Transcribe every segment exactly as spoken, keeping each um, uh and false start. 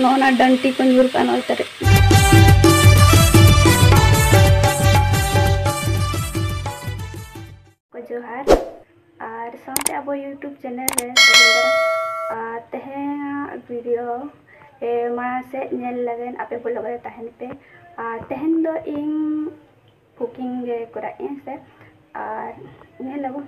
ᱱᱚᱜᱼᱚ ᱱᱟ ᱰᱟᱹᱱᱴᱤ ᱠᱚ ᱧᱩᱨ ᱠᱟᱜᱼᱟ ᱱᱚᱜᱼᱚᱭ ᱛᱟᱨᱮ᱾ ᱠᱚ ᱡᱚᱦᱟᱨ, ᱟᱨ ᱥᱟᱶᱛᱮ ᱟᱵᱚ YouTube channel ᱨᱮ ᱥᱟᱹᱜᱩᱱ ᱫᱟᱨᱟᱢ᱾ ᱟᱨ ᱛᱮᱦᱮᱧᱟᱜ video ᱮ, ᱢᱟᱲᱟᱝ ᱥᱮᱫ ᱧᱮᱞ ᱞᱟᱹᱜᱤᱫ ᱟᱯᱮ vlog ᱨᱮ ᱛᱟᱦᱮᱱ ᱯᱮ᱾ ᱟᱨ ᱛᱮᱦᱮᱧ ᱫᱚ ᱤᱧ cooking ᱜᱮ ᱠᱚᱨᱟᱣ ᱤᱧ ᱥᱮ, ᱟᱨ ᱧᱮᱞ ᱟᱵᱚ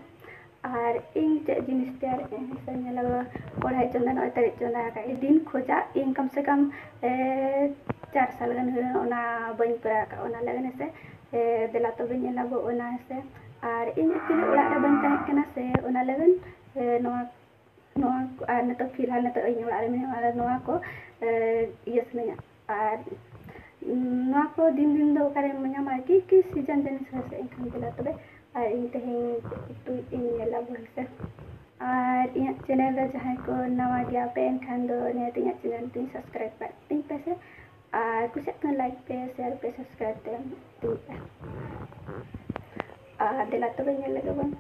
ᱟᱨ ᱤᱧ ᱪᱮᱫ ᱡᱤᱱᱤᱥ ᱛᱮᱭᱟᱨ ᱤᱧ ᱥᱮ, ᱧᱮᱞ ᱟᱵᱚ ᱠᱚᱲᱦᱟᱭ ᱪᱚᱸᱫᱟ, ᱱᱚᱜᱼᱚᱭ ᱛᱟᱨᱮ ᱪᱚᱸᱫᱟ ᱟᱠᱟᱫ ᱤᱧ᱾ ᱫᱤᱱ ᱠᱷᱚᱡᱟᱜ ᱤᱧ ᱠᱚᱢ ᱥᱮ ᱠᱚᱢ, ᱮ, ᱪᱟᱨ ᱥᱟᱞ ᱜᱟᱱ ᱦᱩᱭᱩᱜᱼᱟ ᱚᱱᱟ ᱵᱟᱹᱧ ᱠᱚᱨᱟᱣ ᱟᱠᱟᱫ ᱚᱱᱟ ᱞᱟᱹᱜᱤᱫ ᱥᱮ᱾ ᱮ, ᱫᱮᱞᱟ ᱛᱚᱵᱮ ᱧᱮᱞ ᱟᱵᱚ ᱚᱱᱟ ᱥᱮ᱾ ᱟᱨ ᱤᱧ actually ᱚᱲᱟᱜ ᱨᱮ ᱵᱟᱹᱧ ᱛᱟᱦᱮᱸ ᱠᱟᱱᱟ ᱥᱮ, ᱚᱱᱟ ᱞᱟᱹᱜᱤᱫ, ᱮ, ᱱᱚᱣᱟ, ᱱᱚᱣᱟ ᱠᱚ, ᱟᱨ ᱱᱤᱛᱚᱜ ᱯᱷᱤᱞᱦᱟᱞ ᱱᱤᱛᱚᱜ ᱤᱧ ᱚᱲᱟᱜ ᱨᱮ ᱢᱤᱱᱟᱹᱧᱟ, ᱟᱨ ᱱᱚᱣᱟ ᱠᱚ, ᱮ, ᱤᱭᱟᱹ ᱥᱟᱱᱟᱧᱟ᱾ ᱟᱨ ᱱᱚᱣᱟ ᱠᱚ ᱫᱤᱱ ᱫᱤᱱ ᱫᱚ ᱚᱠᱟᱨᱮᱢ ᱧᱟᱢᱟ, ᱠᱤ ᱠᱤ season ᱡᱤᱱᱤᱥ ᱦᱮᱸ ᱥᱮ, ᱮᱱᱠᱷᱟᱱ ᱫᱮᱞᱟ ᱛᱚᱵᱮ᱾ ᱟᱨ ᱤᱧ ᱛᱮᱦᱮᱧ ᱩᱛᱩᱭ ᱤᱧ ᱧᱮᱞ ᱟᱵᱚ ᱦᱮᱸ ᱥᱮ᱾ ᱟᱨ ᱤᱧᱟᱹᱜ channel ᱨᱮ ᱡᱟᱦᱟᱸᱭ ᱠᱚ ᱱᱟᱣᱟ ᱜᱮᱭᱟ ᱯᱮ, ᱮᱱᱠᱷᱟᱱ ᱫᱚ ᱱᱤᱦᱟᱹᱛ ᱤᱧᱟᱹᱜ channel ᱛᱤᱧ subscribe ᱠᱟᱜ ᱛᱤᱧ ᱯᱮ ᱥᱮ᱾ ᱟᱨ ᱠᱩᱥᱤᱭᱟᱜ ᱠᱷᱟᱱ like ᱯᱮ, share ᱯᱮ, subscribe ᱯᱮ ᱛᱤᱧ ᱯᱮ᱾ ᱟᱨ ᱫᱮᱞᱟ ᱛᱚᱵᱮ ᱧᱮᱞ ᱞᱮᱜᱮ ᱵᱚᱱ᱾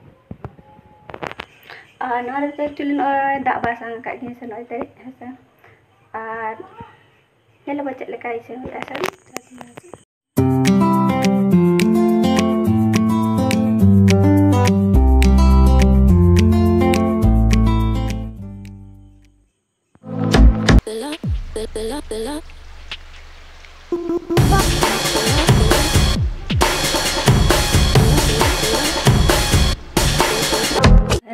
ᱟᱨ ᱱᱚᱣᱟ ᱨᱮᱫᱚ actually ᱱᱚᱜᱼᱚᱭ ᱫᱟᱜ ᱵᱟᱥᱟᱝ ᱟᱠᱟᱫ ᱜᱤᱧ ᱥᱮ, ᱱᱚᱜᱼᱚᱭ ᱛᱟᱹᱨᱤᱡ ᱦᱮᱸ ᱥᱮ᱾ ᱟᱨ ᱧᱮᱞ ᱟᱵᱚ ᱪᱮᱫ ᱞᱮᱠᱟ ᱤᱥᱤᱱ ᱦᱩᱭᱩᱜᱼᱟ ᱥᱮ᱾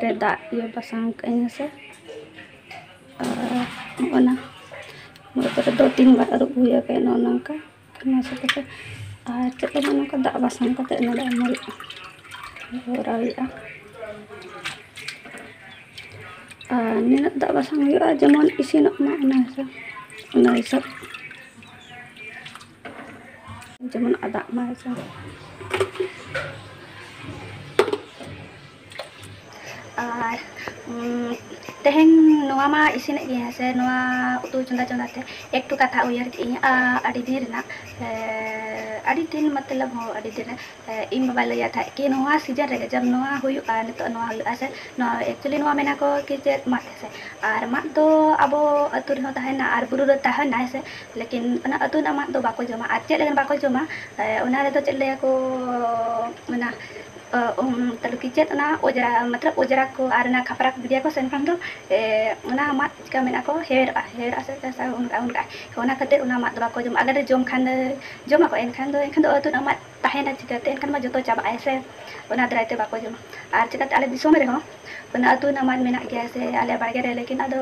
ᱨᱮ ᱫᱟᱜ ᱤᱭᱟᱹ ᱵᱟᱥᱟᱝ ᱠᱟᱜ ᱟᱹᱧ ᱦᱮᱸ ᱥᱮ᱾ ᱟᱨ ᱚᱱᱟ, ᱱᱚᱣᱟ ᱠᱚᱨᱮ ᱫᱚ ᱛᱤᱱ ᱵᱟᱨ ᱟᱹᱨᱩᱵ ᱦᱩᱭ ᱟᱠᱟᱱᱟ ᱱᱚᱜᱼᱚ ᱱᱚᱝᱠᱟ᱾ ᱚᱱᱟ ᱥᱟᱶᱛᱮ ᱟᱨ ᱪᱮᱫ ᱞᱮᱠᱟ ᱱᱚᱝᱠᱟ ᱫᱟᱜ ᱵᱟᱥᱟᱝ ᱠᱟᱛᱮ ᱚᱱᱟ ᱫᱚ ᱢᱟᱹᱨᱤᱪ ᱵᱷᱚᱨᱟᱣ ᱦᱩᱭᱩᱜᱼᱟ᱾ ᱟᱨ ᱱᱤᱱᱟᱹᱜ ᱫᱟᱜ ᱵᱟᱥᱟᱝ ᱦᱩᱭᱩᱜᱼᱟ ᱡᱮᱢᱚᱱ ᱤᱥᱤᱱᱚᱜ ᱢᱟ, ᱚᱱᱟ ᱦᱤᱥᱟᱹᱵ, ᱚᱱᱟ ᱦᱤᱥᱟᱹᱵ ᱡᱮᱢᱚᱱ ᱟᱫᱟᱜ ᱢᱟ ᱦᱮᱸ ᱥᱮ᱾ ᱟᱨ, ᱩᱸ, ᱛᱮᱦᱮᱧ ᱱᱚᱣᱟ ᱢᱟ ᱤᱥᱤᱱᱮᱫ ᱜᱮ ᱦᱮᱸ ᱥᱮ, ᱱᱚᱣᱟ ᱩᱛᱩ ᱪᱚᱸᱫᱟ ᱪᱚᱸᱫᱟ ᱛᱮ ᱮᱠᱴᱩ ᱠᱟᱛᱷᱟ ᱩᱭᱦᱟᱹᱨ ᱠᱮᱫ ᱟᱹᱧ, ᱟ, ᱟᱹᱰᱤ ᱫᱤᱱ ᱨᱮᱱᱟᱜ, ᱮ, ᱟᱹᱰᱤ ᱫᱤᱱ ᱢᱚᱛᱞᱚᱵ ᱦᱚᱸ ᱟᱹᱰᱤ ᱫᱤᱱ ᱨᱮ, ᱮ, ᱤᱧ ᱵᱟᱵᱟᱭ ᱞᱟᱹᱭᱟ ᱛᱟᱦᱮᱸᱫ ᱠᱤ ᱱᱚᱣᱟ ᱥᱤᱡᱤᱱ ᱨᱮᱜᱮ ᱡᱟᱵ ᱱᱚᱣᱟ ᱦᱩᱭᱩᱜᱼᱟ, ᱱᱤᱛᱚᱜ ᱱᱚᱣᱟ ᱦᱩᱭᱩᱜᱼᱟ ᱥᱮ, ᱱᱚᱣᱟ actually ᱱᱚᱣᱟ ᱢᱮᱱᱟ ᱠᱚ ᱠᱤ ᱪᱮᱫ ᱢᱟᱫ ᱦᱮᱸ ᱥᱮ, ᱟᱨ ᱢᱟᱫ ᱫᱚ ᱟᱵᱚ ᱟᱹᱛᱩ ᱨᱮᱦᱚᱸ ᱛᱟᱦᱮᱱᱟ ᱟᱨ ᱵᱩᱨᱩ ᱨᱮ ᱛᱟᱦᱮᱱᱟ ᱦᱮᱸ ᱥᱮ, ᱞᱮᱠᱤᱱ ᱚᱱᱟ ᱟᱹᱛᱩ ᱨᱮᱱᱟᱜ ᱢᱟᱫ ᱫᱚ ᱵᱟᱠᱚ ᱡᱚᱢᱟ᱾ ᱟᱨ ᱪᱮᱫ ᱞᱟᱹᱜᱤᱫ ᱵᱟᱠᱚ ᱡᱚᱢᱟ? ᱮ, ᱚᱱᱟ ᱨᱮᱫᱚ ᱪᱮᱫ ᱞᱟᱹᱭᱟᱠᱚ, ᱚᱱᱟ ᱚ, ᱩᱢ, ᱛᱟᱦᱞᱮ ᱠᱤ ᱪᱮᱫ ᱚᱱᱟ ᱚᱡᱽᱨᱟ, ᱢᱚᱛᱞᱚᱵ ᱚᱡᱽᱨᱟ ᱠᱚ ᱟᱨ ᱚᱱᱟ ᱠᱷᱟᱯᱨᱟ ᱠᱚ ᱜᱤᱰᱤᱭᱟᱠᱚ ᱥᱮ, ᱮᱱᱠᱷᱟᱱ ᱫᱚ, ᱮ, ᱚᱱᱟ ᱢᱟᱫ ᱪᱤᱠᱟ ᱢᱮᱱᱟᱜ ᱠᱚ, ᱦᱮᱣᱮᱨᱚᱜᱼᱟ, ᱦᱮᱣᱮᱨᱚᱜᱼᱟ ᱥᱮ, ᱥᱮ ᱚᱱᱠᱟ, ᱚᱱᱠᱟ᱾ ᱚᱱᱟ ᱠᱷᱟᱹᱛᱤᱨ ᱚᱱᱟ ᱢᱟᱫ ᱫᱚ ᱵᱟᱠᱚ ᱡᱚᱢᱟ᱾ ᱟᱜᱟᱨ ᱡᱚᱢ ᱠᱷᱟᱱ ᱫᱚ, ᱡᱚᱢᱟᱠᱚ, ᱮᱱᱠᱷᱟᱱ ᱫᱚ, ᱮᱱᱠᱷᱟᱱ ᱫᱚ ᱟᱹᱛᱩ ᱨᱮᱱᱟᱜ ᱢᱟᱫ ᱛᱟᱦᱮᱱᱟ ᱪᱤᱠᱟᱹᱛᱮ? ᱮᱱᱠᱷᱟᱱ ᱢᱟ ᱡᱚᱛᱚ ᱪᱟᱵᱟᱜᱼᱟᱭ ᱥᱮ, ᱚᱱᱟ ᱫᱟᱨᱟᱭ ᱛᱮ ᱵᱟᱠᱚ ᱡᱚᱢᱟ᱾ ᱟᱨ ᱪᱤᱠᱟᱹᱛᱮ ᱟᱞᱮ ᱫᱤᱥᱚᱢ ᱨᱮᱦᱚᱸ ᱚᱱᱟ ᱟᱹᱛᱩ ᱨᱮᱱᱟᱜ ᱢᱟᱫ ᱢᱮᱱᱟᱜ ᱜᱮᱭᱟ ᱥᱮ ᱟᱞᱮ ᱵᱟᱲᱜᱮ ᱨᱮ, ᱞᱮᱠᱤᱱ ᱟᱫᱚ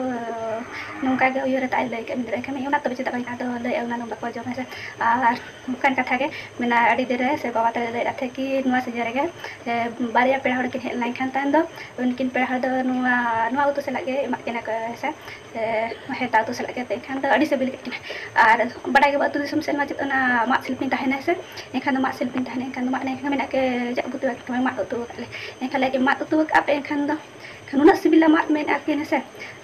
ᱱᱚᱝᱠᱟ ᱜᱮ ᱩᱭᱦᱟᱹᱨ ᱠᱟᱛᱮ ᱞᱟᱹᱭ ᱠᱮᱫ ᱢᱮᱱᱛᱮ, ᱮᱱᱠᱷᱟᱱ ᱚᱱᱟ ᱛᱚᱵᱮ ᱪᱮᱫᱟᱜ ᱵᱟᱹᱧ ᱟᱫᱚ ᱞᱟᱹᱭ ᱚᱱᱟ ᱫᱚ ᱵᱟᱠᱚ ᱡᱚᱢᱟ ᱥᱮ᱾ ᱟᱨ ᱚᱱᱠᱟᱱ ᱠᱟᱛᱷᱟ ᱜᱮ ᱢᱮᱱᱟᱜᱼᱟ, ᱟᱹᱰᱤ ᱫᱤᱱ ᱨᱮ ᱥᱮ ᱵᱟᱵᱟ ᱛᱟᱞᱮ ᱞᱟᱹᱭᱮᱫ ᱛᱟᱦᱮᱸᱫ ᱠᱤ ᱱᱚᱣᱟ ᱥᱤᱡᱤᱱ ᱨᱮᱜᱮ, ᱮ, ᱵᱟᱨᱭᱟ ᱯᱮᱲᱟ ᱦᱚᱲ ᱠᱤᱱ ᱦᱮᱡ ᱞᱮᱱᱠᱷᱟᱱ ᱛᱟᱭᱚᱢ ᱫᱚ ᱩᱱᱠᱤᱱ ᱯᱮᱲᱟ ᱦᱚᱲ ᱫᱚ ᱱᱚᱣᱟ, ᱱᱚᱣᱟ ᱩᱛᱩ ᱥᱟᱞᱟᱜ ᱜᱮ ᱮᱢᱟᱜ ᱠᱤᱱᱟ ᱠᱚ ᱦᱮᱸ ᱥᱮ, ᱮ, ᱦᱮᱸᱛᱟ ᱩᱛᱩ ᱥᱟᱞᱟᱜ ᱜᱮ᱾ ᱮᱱᱠᱷᱟᱱ ᱫᱚ ᱟᱹᱰᱤ ᱥᱤᱵᱤᱞ ᱠᱮᱫ ᱠᱤᱱᱟ᱾ ᱟᱨ ᱵᱟᱰᱟᱭ ᱜᱮ ᱟᱹᱛᱩ ᱫᱤᱥᱚᱢ ᱥᱮᱫ ᱢᱟ ᱪᱮᱫ ᱚᱱᱟ ᱢᱟᱫ ᱥᱤᱞᱯᱤᱧ ᱛᱟᱦᱮᱱᱟ ᱦᱮᱸ ᱥᱮ, ᱮᱱᱠᱷᱟᱱ ᱫᱚ ᱢᱟᱫ ᱥᱤᱞᱯᱤᱧ ᱛᱟᱦᱮᱱᱟ, ᱮᱱᱠᱷᱟᱱ ᱫᱚ ᱢᱟᱫ ᱮᱱᱠᱷᱟᱱ ᱢᱮᱱᱟᱜ ᱠᱮ ᱡᱟᱜ ᱩᱛᱩ ᱟᱠᱟᱫ ᱢᱟᱫ ᱩᱛᱩ ᱟᱠᱟᱫ ᱞᱮ, ᱮᱱᱠᱷᱟᱱ ᱞᱮ ᱢᱟᱫ ᱩᱛᱩ ᱟᱠᱟᱫ ᱯᱮ, ᱮᱱᱠᱷᱟᱱ ᱫᱚ ᱱᱩᱱᱟᱹᱜ ᱥᱤᱵᱤᱞᱟ ᱢᱟᱫ ᱢᱮᱱᱮᱫᱼᱟ ᱠᱤᱱ ᱦᱮᱸ ᱥᱮ,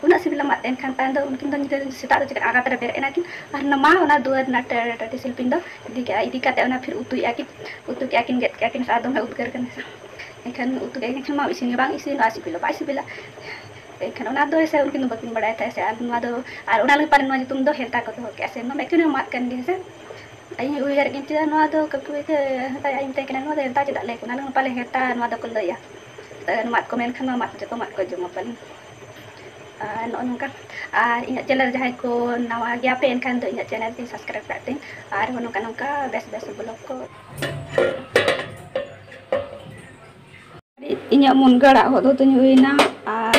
ᱩᱱᱟᱹᱜ ᱥᱤᱵᱤᱞᱟ ᱢᱟᱫ᱾ ᱮᱱᱠᱷᱟᱱ ᱛᱟᱭᱚᱢ ᱫᱚ ᱩᱱᱠᱤᱱ ᱫᱚ ᱧᱤᱫᱟᱹ ᱥᱮᱛᱟᱜ ᱫᱚ ᱪᱮᱫ ᱟᱜᱟᱛ ᱨᱮ ᱵᱮᱨᱮᱫ ᱮᱱᱟ ᱠᱤᱱ ᱟᱨ ᱚᱱᱟ ᱢᱟ ᱚᱱᱟ ᱫᱩᱣᱟᱹᱨ ᱨᱮᱱᱟᱜ ᱴᱟᱹ-, ᱴᱟᱹᱴᱤ ᱥᱤᱞᱯᱤᱧ ᱫᱚ ᱤᱫᱤ ᱠᱮᱫᱼᱟ, ᱤᱫᱤ ᱠᱟᱛᱮ ᱚᱱᱟ ᱯᱷᱤᱨ ᱩᱛᱩᱭᱮᱫᱼᱟ ᱠᱤᱱ, ᱩᱛᱩ ᱠᱮᱫᱼᱟ ᱠᱤᱱ, ᱜᱮᱫ ᱠᱮᱫᱼᱟ ᱠᱤᱱ ᱟᱨ ᱫᱚᱢᱮ ᱩᱫᱽᱜᱟᱹᱨ ᱠᱟᱱᱟ ᱥᱮ᱾ ᱮᱱᱠᱷᱟᱱ ᱩᱛᱩ ᱠᱮᱫᱼᱟ ᱠᱤᱱ, ᱮᱱᱠᱷᱟᱱ ᱢᱟ ᱤᱥᱤᱱ ᱜᱮ ᱵᱟᱝ ᱤᱥᱤᱱᱚᱜᱼᱟ, ᱥᱤᱵᱤᱞ ᱦᱚᱸ ᱵᱟᱭ ᱥᱤᱵᱤᱞᱟ᱾ ᱮᱱᱠᱷᱟᱱ ᱚᱱᱟ ᱫᱚ ᱥᱮ ᱩᱱᱠᱤᱱ ᱫᱚ ᱵᱟᱹᱠᱤᱱ ᱵᱟᱲᱟᱭ ᱛᱟᱦᱮᱸᱫ ᱥᱮ, ᱟᱨ ᱱᱚᱣᱟ ᱫᱚ, ᱟᱨ ᱚᱱᱟ ᱞᱟᱹᱜᱤᱫ ᱯᱟᱞᱮᱱ ᱱᱚᱣᱟ ᱧᱩᱛᱩᱢ ᱫᱚ ᱦᱮᱞᱛᱟ ᱠᱚ ᱫᱚᱦᱚ ᱠᱮᱫᱼᱟ ᱥᱮ, ᱱᱚᱣᱟ ᱢᱟ ᱮᱠᱪᱩᱭᱮᱞᱤ ᱢᱟᱫ ᱠᱟᱱ ᱜᱮᱭᱟ ᱥᱮ᱾ ᱤᱧ ᱩᱭᱦᱟᱹᱨᱮᱫ ᱠᱤᱱ ᱪᱮᱫᱟᱜ ᱱᱚᱣᱟ ᱫᱚ ᱠᱟᱹᱠᱩ ᱜᱮ ᱦᱮᱸᱛᱟᱭ ᱟᱡ ᱢᱮᱛᱟᱭ ᱠᱟᱱᱟ, "ᱱᱚᱣᱟ ᱫᱚ ᱦᱮᱞᱛᱟ ᱪᱮᱫᱟᱜ ᱞᱟᱹᱭ ᱠᱟᱱᱟ?" ᱟᱞᱮ ᱯᱟᱞᱮ ᱦᱮᱞᱛᱟ ᱱᱚᱣᱟ ᱫᱚᱠᱚ ᱞᱟᱹᱭᱟ᱾ ᱢᱟᱫ ᱠᱚ ᱢᱮᱱᱠᱷᱟᱱ ᱢᱟ ᱢᱟᱫ, ᱡᱚᱛᱚ ᱢᱟᱫ ᱠᱚ ᱡᱚᱢᱟ ᱯᱟᱞᱮᱱ᱾ ᱟᱨ ᱱᱚᱜᱼᱚ ᱱᱚᱝᱠᱟ᱾ ᱟᱨ ᱤᱧᱟᱹᱜ ᱪᱮᱱᱮᱞ ᱡᱟᱦᱟᱸᱭ ᱠᱚ ᱱᱟᱣᱟ ᱜᱮᱭᱟ ᱯᱮ, ᱮᱱᱠᱷᱟᱱ ᱫᱚ ᱤᱧᱟᱹᱜ ᱪᱮᱱᱮᱞ ᱛᱤᱧ ᱥᱟᱵᱥᱠᱨᱟᱭᱤᱵ ᱠᱟᱜ ᱛᱤᱧ᱾ ᱟᱨ ᱱᱚᱝᱠᱟ ᱱᱚᱝᱠᱟ ᱵᱮᱥ ᱵᱮᱥ ᱵᱞᱚᱜ ᱠᱚ᱾ ᱤᱧᱟᱹᱜ ᱢᱩᱱᱜᱟᱹ ᱟᱲᱟᱜ ᱦᱚᱫᱚ ᱛᱤᱧ ᱦᱩᱭᱱᱟ᱾ ᱟᱨ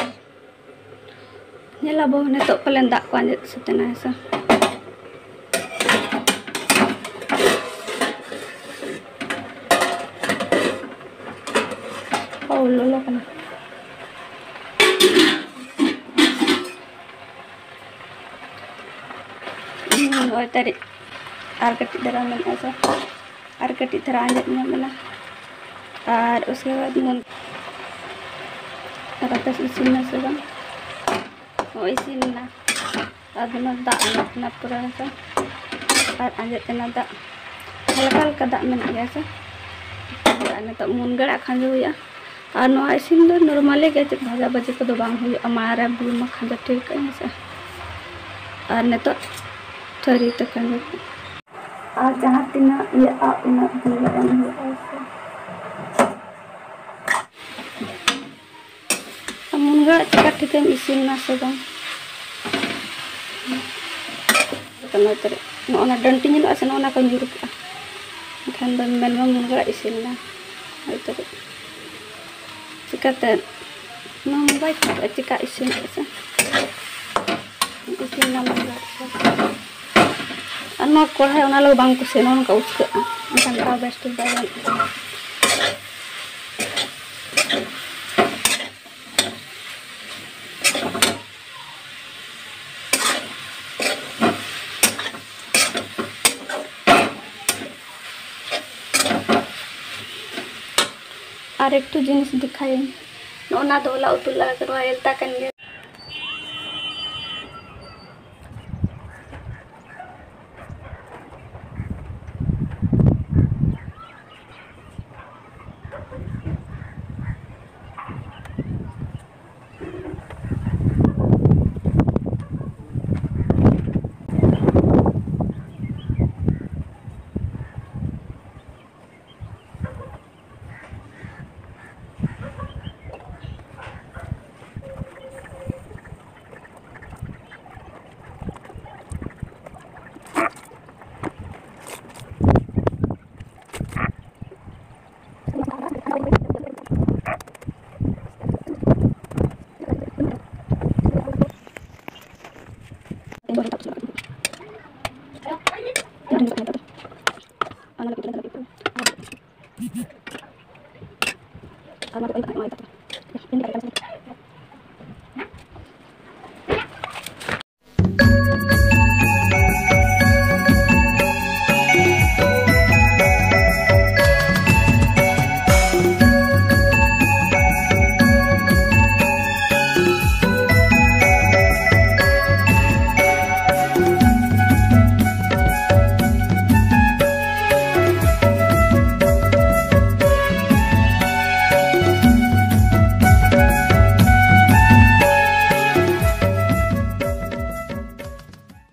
ᱧᱮᱞᱟᱵᱚ ᱱᱤᱛᱚᱜ ᱯᱟᱞᱮᱱ ᱫᱟᱜ ᱠᱚ ᱟᱸᱡᱮᱫ ᱥᱟᱹᱛ ᱮᱱᱟ ᱦᱮᱸ ᱥᱮ᱾ ᱚ, ᱞᱚᱞᱚ ᱠᱟᱱᱟ᱾ ᱦᱩᱸ, ᱱᱚᱜᱼᱚᱭ ᱛᱟᱹᱨᱤᱡ ᱟᱨ ᱠᱟᱹᱴᱤᱡ ᱫᱷᱟᱨᱟ ᱢᱮᱱᱟᱜᱼᱟ ᱥᱮ, ᱟᱨ ᱠᱟᱹᱴᱤᱡ ᱫᱷᱟᱨᱟ ᱟᱸᱡᱮᱫ ᱧᱚᱜ ᱮᱱᱟ᱾ ᱟᱨ ᱩᱥᱠᱮ ᱵᱟᱫ ᱢᱚᱱ-, ᱟᱨ ᱟᱯᱮ ᱥᱮᱫ ᱤᱥᱤᱱ ᱮᱱᱟ ᱥᱮ ᱵᱟᱝ? ᱤᱥᱤᱱ ᱮᱱᱟ᱾ ᱟᱫᱚ ᱚᱱᱟ ᱫᱟᱜ ᱟᱸᱡᱮᱫ ᱮᱱᱟ ᱯᱩᱨᱟᱹ ᱦᱮᱸᱥᱮ, ᱟᱨ ᱟᱸᱡᱮᱫ ᱮᱱᱟ ᱫᱟᱜ, ᱦᱟᱞᱠᱟ ᱦᱟᱞᱠᱟ ᱫᱟᱜ ᱢᱮᱱᱟᱜ ᱜᱮᱭᱟ ᱥᱮ᱾ ᱟᱨ ᱱᱤᱛᱚᱜ ᱢᱩᱱᱜᱟᱹ ᱟᱲᱟᱜ ᱠᱷᱟᱸᱡᱚ ᱦᱩᱭᱩᱜᱼᱟ᱾ ᱟᱨ ᱱᱚᱣᱟ ᱤᱥᱤᱱ ᱫᱚ ᱱᱚᱨᱢᱟᱞᱤ ᱜᱮ, ᱪᱮᱫ ᱵᱷᱟᱡᱟ ᱵᱷᱟᱹᱡᱤ ᱠᱚᱫᱚ ᱵᱟᱝ ᱦᱩᱭᱩᱜᱼᱟ, ᱢᱟᱲᱟᱝ ᱨᱮ ᱵᱩᱞᱩᱝ ᱢᱟ ᱠᱷᱟᱸᱡᱚ ᱴᱷᱤᱠ ᱠᱟᱜ ᱟᱹᱧ ᱦᱮᱸᱥᱮ᱾ ᱟᱨ ᱱᱤᱛᱚᱜ ᱛᱷᱟᱹᱨᱤ ᱛᱮ ᱠᱷᱟᱸᱡᱚ ᱠᱟᱜ᱾ ᱟᱨ ᱡᱟᱦᱟᱸ ᱛᱤᱱᱟᱹᱜ ᱤᱭᱟᱹᱜᱼᱟ, ᱩᱱᱟᱹᱜ ᱵᱩᱞᱩᱝ ᱮᱢ ᱦᱩᱭᱩᱜᱼᱟ ᱦᱮᱸᱥᱮ᱾ ᱢᱩᱱᱜᱟᱹ ᱟᱲᱟᱜ ᱪᱮᱠᱟ ᱴᱷᱤᱠᱟᱹᱢ ᱤᱥᱤᱱ ᱮᱱᱟ ᱥᱮ ᱵᱟᱝ? ᱱᱚᱜᱼᱚ ᱱᱟ ᱰᱟᱹᱱᱴᱤ ᱧᱮᱞᱚᱜᱼᱟ ᱥᱮ, ᱱᱚᱜᱼᱚ ᱱᱟ ᱠᱚ ᱧᱩᱨ ᱠᱟᱜᱼᱟ, ᱮᱱᱠᱷᱟᱱ ᱫᱚ ᱢᱮᱱᱢᱟ ᱢᱩᱱᱜᱟᱹ ᱟᱲᱟᱜ ᱤᱥᱤᱱ ᱮᱱᱟ᱾ ᱦᱳᱭᱛᱳ ᱪᱤᱠᱟᱹᱛᱮ ᱱᱚᱣᱟ ᱵᱟᱭ ᱴᱷᱤᱠᱟᱹᱜᱼᱟ, ᱪᱤᱠᱟ ᱤᱥᱤᱱᱚᱜᱼᱟ ᱥᱮ? ᱤᱥᱤᱱ ᱮᱱᱟ ᱢᱩᱱᱜᱟᱹ ᱟᱲᱟᱜ ᱠᱚ᱾ ᱟᱨ ᱱᱚᱣᱟ ᱠᱚᱲᱦᱟᱭ ᱚᱱᱟ ᱞᱟᱹᱜᱤᱫ ᱵᱟᱝ ᱠᱩᱥᱤᱭᱟᱜᱼᱟ, ᱱᱚᱜᱼᱚ ᱱᱚᱝᱠᱟ ᱩᱪᱠᱟᱹᱜᱼᱟ, ᱮᱱᱠᱷᱟᱱ ᱛᱟᱣ ᱵᱮᱥ ᱴᱷᱤᱠ ᱵᱟᱭ ᱜᱟᱱᱚᱜᱼᱟ᱾ ᱟᱨ ᱮᱠᱴᱩ ᱡᱤᱱᱤᱥ ᱫᱮᱠᱷᱟᱭᱟᱹᱧ᱾ ᱱᱚᱜᱼᱚ ᱱᱟ ᱫᱚ ᱦᱚᱞᱟ ᱩᱛᱩ ᱞᱟᱜᱟ ᱠᱟᱱᱟ, ᱮᱞᱛᱟ ᱠᱟᱱ ᱜᱮᱭᱟ᱾